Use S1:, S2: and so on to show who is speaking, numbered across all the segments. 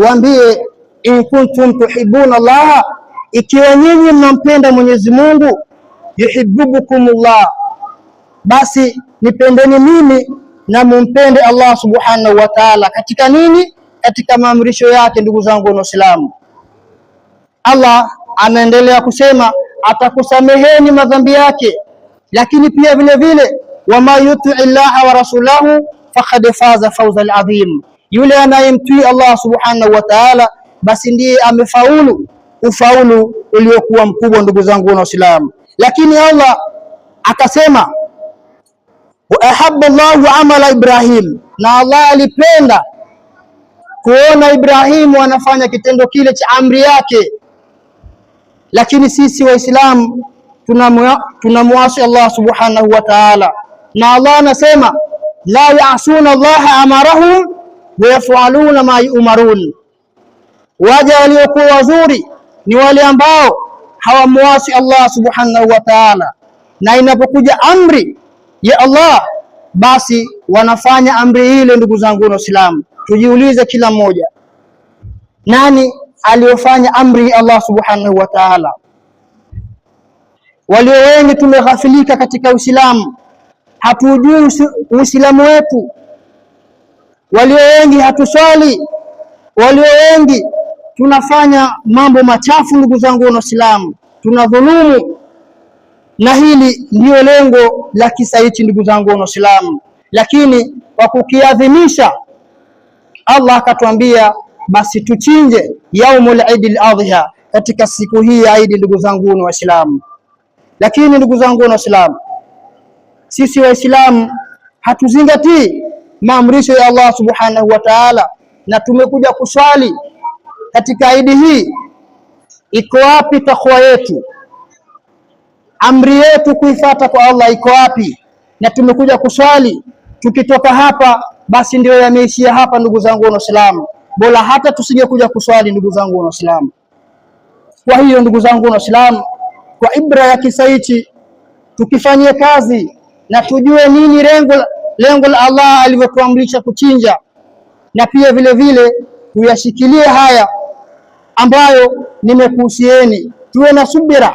S1: Waambie, in kuntum tuhibbuna Allah, ikiwa nyinyi mnampenda Mwenyezi Mungu, yuhibbukumullah, basi nipendeni mimi na mumpende Allah subhanahu wa ta'ala. Katika nini? Katika maamrisho yake. Ndugu zangu Waislamu, Allah anaendelea kusema atakusameheni madhambi yake, lakini pia vile vile wama yuti llaha wa rasulahu faqad faza fawzan adhim, yule anayemtii Allah subhanahu wa ta'ala, basi ndiye amefaulu ufaulu uliokuwa mkubwa. Ndugu zangu Waislamu, lakini Allah akasema wa ahabba Allahu amala Ibrahim, na Allah alipenda kuona Ibrahimu anafanya kitendo kile cha amri yake. Lakini sisi Waislamu tunamwasi Allah subhanahu wa ta'ala, na Allah anasema la yasuna Allaha amarahum wa yafaluna ma yumarun, waja waliokuwa wazuri ni wale ambao hawamwasi Allah subhanahu wa ta'ala, na inapokuja amri ya Allah basi wanafanya amri ile. Ndugu zangu Waislamu, tujiulize kila mmoja, nani aliyofanya amri ya Allah subhanahu wa ta'ala? Walio wengi tumeghafilika katika Uislamu, hatujui Uislamu wetu. Walio wengi hatuswali, walio wengi tunafanya mambo machafu. Ndugu zangu Waislamu, tunadhulumu, na hili ndiyo lengo la kisa hichi, ndugu zangu Waislamu. Lakini kwa kukiadhimisha, Allah akatuambia basi tuchinje yaumul idil adha, katika siku hii ya Idi, ndugu zangu Waislamu. Lakini ndugu zangu Waislamu, sisi Waislamu hatuzingatii maamrisho ya Allah subhanahu wa ta'ala, na tumekuja kuswali katika idi hii. Iko wapi takwa yetu? Amri yetu kuifata kwa Allah iko wapi? Na tumekuja kuswali, tukitoka hapa basi ndio yameishia hapa. Ndugu zangu Waislamu, bora hata tusingekuja kuswali, ndugu zangu Waislamu. Kwa hiyo ndugu zangu Waislamu, kwa ibra ya kisa hichi tukifanyie kazi na tujue nini lengo la Allah alivyotuamrisha kuchinja, na pia vile vile tuyashikilie haya ambayo nimekuhusieni. Tuwe na subira,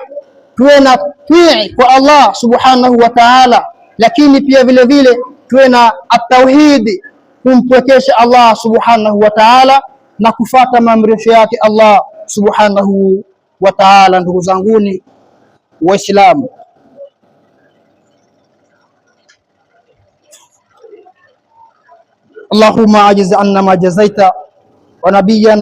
S1: tuwe na tii kwa Allah subhanahu wa ta'ala, lakini pia vile vile tuwe na atauhidi, kumpwekesha Allah subhanahu wa ta'ala na kufata maamrisho yake Allah subhanahu wa ta'ala. Ndugu zanguni Waislamu, Allahumma ajiz anna ma jazaita wa nabiyana